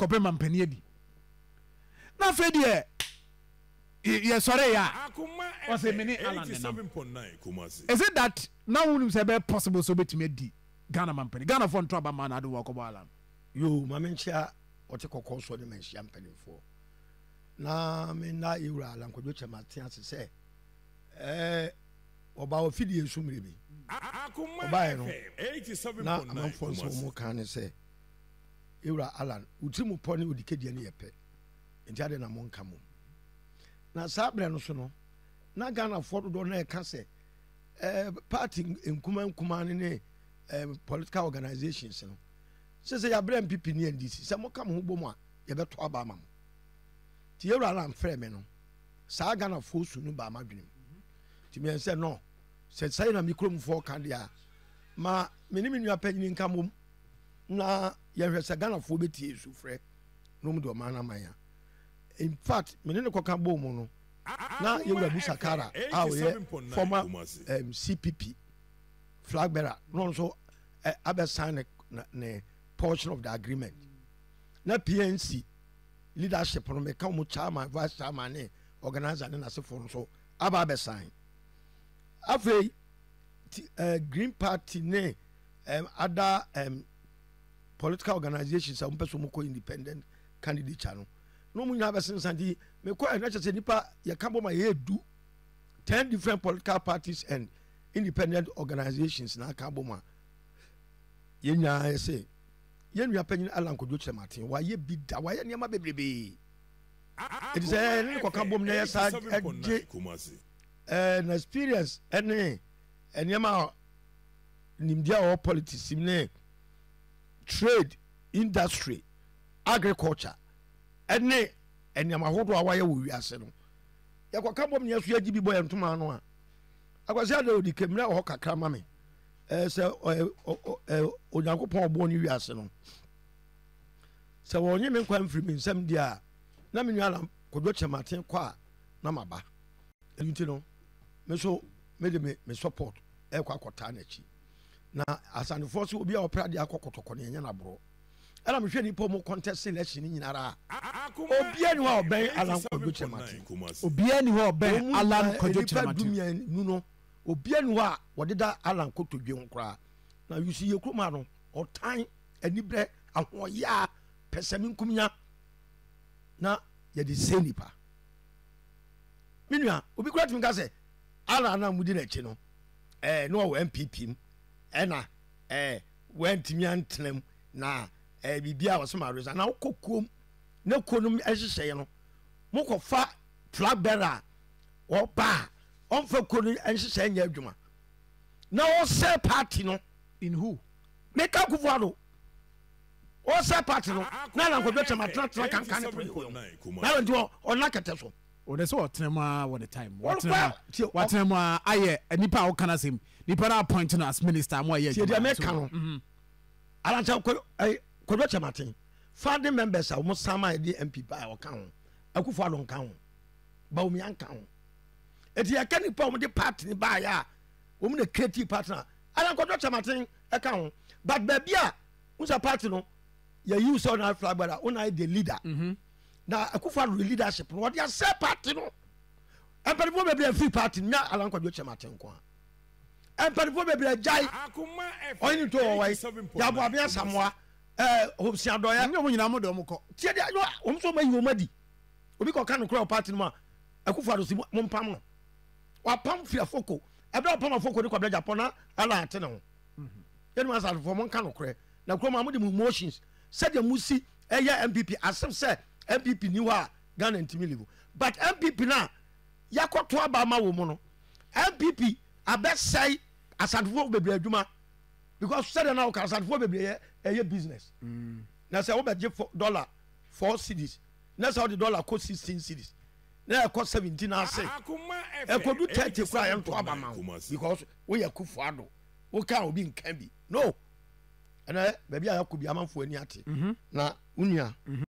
Kɔpɛ mampanin adi. Na afei deɛ yɛsɔre yɛ a ɔsɛ me ne Alan nenam. Is it that na wonim sɛ ɛbɛyɛ possible sɛ wobɛtumi adi Ghana mampanin? Ghanafoɔ nto aba mmaa na ade wɔakɔbɔ Alan. Yoo, ma menkyea ɔte kɔkɔɔ soɔ ne manhyia mpanimfoɔ na menna yɛwura Alan Kwadwo Kyerematen ase sɛ ɛɛ ɔbaa wɔ fidie so mmerɛ bi. Ɔbaeɛ no na amanfoɔ nsɛm wɔn kan ne sɛ yɛwura Alan wo tiri mu pɔ ne odikedeɛ no yɛ pɛ nti adɛn na monka mmom. Na saa berɛ no so no na Ghanafoɔ dodoɔ no ɛka sɛ ɛɛ party nkuma nkuma ne ne ɛɛ political organizations no sɛ sɛ yɛabrɛ NPP ne NDC sɛ moka mo ho bom a yɛbɛto aba ama mo. Nti yɛwura Alan frɛ me no saa Ghanafoɔ su no baa m'adwene mu. Nti meyɛ sɛ no sɛ sɛi na me kuromfoɔ ka deɛ a ma me ne me nua panyini nka mmom na yɛhwɛ sɛ Ghanafoɔ bɛtie sufrɛ na wɔn de ɔman no aman a. In fact me ne no kɔka bɔɔ mu no na yɛwura Musa Kara a ɔyɛ former um, CPP flag bearer na ɔno nso eh, abɛsan ne, ne portion of the agreement na PNC leadership no meka wɔn chairman vice chairman ne organizer ne n'asefoɔ no nso aba abɛsan afei ti eh, Green Party ne um, other um, political organizations a wɔn pɛ so wɔn kɔ independent candidature no na wɔn nyinaa bɛsensan ti mekɔ ɛ na kyerɛ sɛ nipa yɛka bɔ ma yɛyɛ du ten different political parties and independent organizations na aka bɔ mu a yɛn nyinaa yɛ sɛ yɛn nua panyin Alan Kojo Kyerematen wayɛ bi da wayɛ nneɛma bebrebe eti sɛ ɛne ne kɔka bom na yɛ saa ɛgye ɛɛ na experience ɛne nneɛma a nimdeɛ a ɔwɔ politics mu ne trade industry agriculture ɛne nneɛma ahodoɔ a wayɛ wɔ wiase no yɛkɔka bom na yɛso yɛgye bi bɔ yɛn ntoma ano a akwasi ada odi kemmerɛ wɔ hɔ kakra ma me ɛɛ sɛ ɛɛ ɛɛ onyankopɔn ɔbɔ ne wiase no sɛ wɔnye me nkwa mfiri me nsam deɛ a na me nua na kodwo kyɛmaten kɔ a na maba ɛno nti no me so mede me me support ɛkɔ akɔtaa n'akyi na asantefoɔ so obi a ɔpɛ adeɛ akɔ kɔtɔkɔ no yɛnyɛ no aborɔ ɛna mehwɛ nipa ɔmo contest election no nyinara a obiara ni hɔ a ɔbɛn Alan Kwadwo Kyerematen obiara ni hɔ a ɔbɛn Alan Kwadwo Kyerematen nipa dumienu no obiara ni hɔ a wɔdeda Alan kotodwe ho koraa na yusi yɛ kurom ha no ɔtan anibrɛ ahoɔyaa pɛsɛmenkumnya na yɛde sɛ nipa me nua obi kura tumi ka sɛ Alan na mudi n'akyi no ɛɛ na ɔwɔ NPP mu ɛna ɛɛ wantumi antena mu na ɛɛ biribi a wɔsɛ ma resign na wokɔ kuom na kuo no nhyehyɛeɛ no mokɔfa flag bearer a ɔba a ɔmfa kuo no nhyehyɛeɛ nyɛ adwuma na ɔsɛ party no in who meka Akufo Addo ɔsɛ party no na alankɔdwa kyɛm atenatena kankan ne pere na nti ɔna kɛtɛ so Ɔdɛ sɛ ɔtena mu ara wɔ ne time. Watena mu watena mu ara ayɛ nipa a ɔka n'asɛm. Nipa no appoint no as minister mo ayɛ adwuma. Tie deɛ meka no. Mhm. Alankyɛ Kwadwo Kyerematen founding members a wɔn san ma yɛde MP ba a ɔka ho. Akufo Addo nka ho. Bawumia nka ho. Eti yɛka nipa a wɔn de party ne baayɛ a wɔn na create party na Alan Kwadwo Kyerematen ɛka ho. But baabi a n sɛ party no yɛ yi sɛ ɔna flag bearer ɔna yɛ the leader. Mm -hmm. na Akufo Addo leadership no wɔde asɛ party no mpanimfoɔ bebree afiri party no nya Alan Kwadwo Kyerematen nko a mpanimfoɔ bebree agyae ɔyɛ ne to wɔ wɔyi Yabo Abea Samoa ɛɛ Hopeson Adɔyɛ nyɛ wɔn nyinaa mo de wɔn kɔ tie deɛ wɔn nso wɔn ayi wɔn adi obi kɔ ka no korɛ wɔ party no mu a Akufo Addo si mo mpam no wapam firi afoko ɛbɛrɛ ɔpam afoko ne Kwabena Agyapong na Alan ate ne ho yɛn mu asasefoɔ mo nka no korɛ na kurom a mo de mo emotions sɛdeɛ mo si ɛyɛ NPP as if sɛ NPP ni hɔ a Ghana ntumi live but NPP no a yɛakɔto aba ama wɔ mu no NPP abɛsɛe asantefoɔ bebree adwuma because sɛdeɛ na woka asantefoɔ bebree yɛ ɛyɛ business mm. na sɛ wobɛgye dollar four cedis na sɛ wode dollar kɔ sixteen cedis na ɛkɔ seventeen ase ɛkɔdu 30 koraa yɛnto aba ma wo because woyɛ Akufo Addo woka obi nka bi no ɛnɛ baabi a yɛakɔ bi amanfoɔ ani ate mhm. na wo nua mhm.